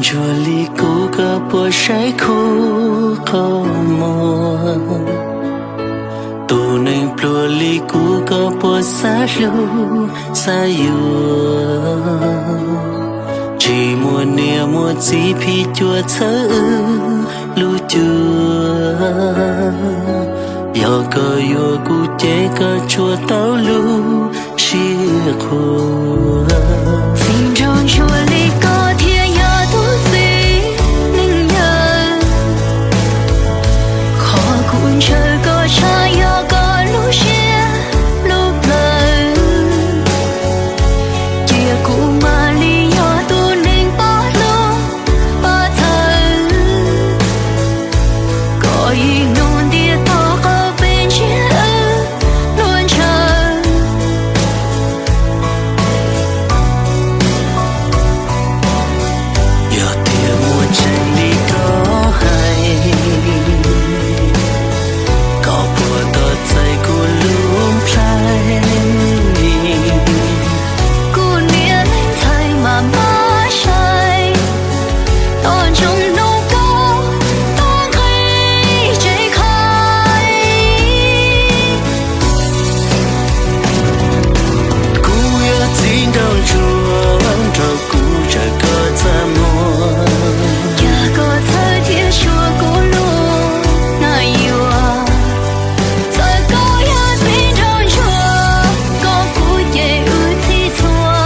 Tsuas li kuv koj puas saib khuv qhov muag, tus neeg pluag li kuv koj puas xav hlub xav yuav. Tsis muaj niam muaj txiv phim cuam txhawb wb lub cuab, yog koj yuav kuv ces koj tsuas tau lub siab qhuas. Txiv nraug ntsuag li koj thiaj yog tus txiv neej yawg. Qhov kuv ntshaw koj tshaj yog koj lub siab lub plawv, cia kuv mam li yog tus neeg pab hlub pab txhawb. Koj ib hnub ntiaj teb qhov peb ntsiab wb luag ntshaw. Yog tias muaj tseeb li koj hais, koj puas tos txais kuv lub nplhaib li? Kuv niam leej ntxhais mas mab sai, tos ntsoov hnub koj tuaj nqis tsev khai. Kuv yog txiv nraug ntsuag, nrog kuv tsawg koj txaj muag. Yog koj txhawj thiab suav kuv lub nas yuam, txawm koj yog txiv nraug ntsuag, koj kuv ces wb txhij txhua.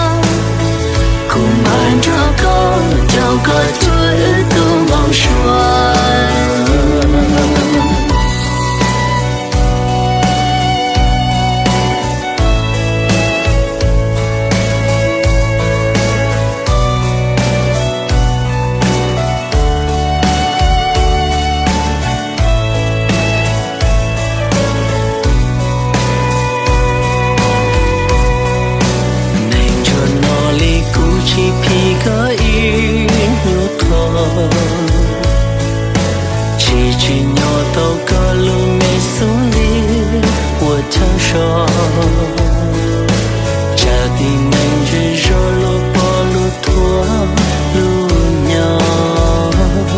Kuv mam nrog koj caum koj cuag wb tus npoo suav. Neeg ntsuag no li kuv tsis phim koj ib nyuag qho, tsis tsim nyog tau koj lub me xub ntiag ua chaw so. Tsam tib neeg zej zog luag pom luag thuam luag nyob,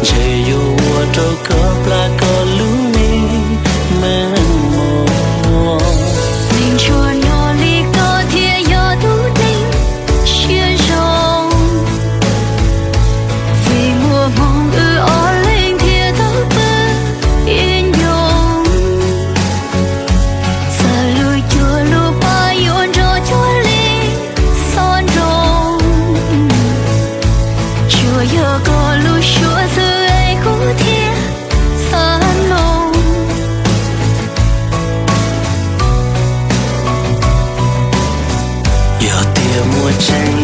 ntshe yuav ua rau koj plam koj lub me meej mom. Neeg ntsuag no li koj thiaj yog tus neeg siab zoo, vim muaj hmoo wb ob leeg thiaj tau pw ib ncoo. Txawm lub cuab lub paj yuav nrog cuag li xob nroo, tsuas yog koj lub suab xwb es kuv thiaj xav mloog. Yog tias muaj tseeb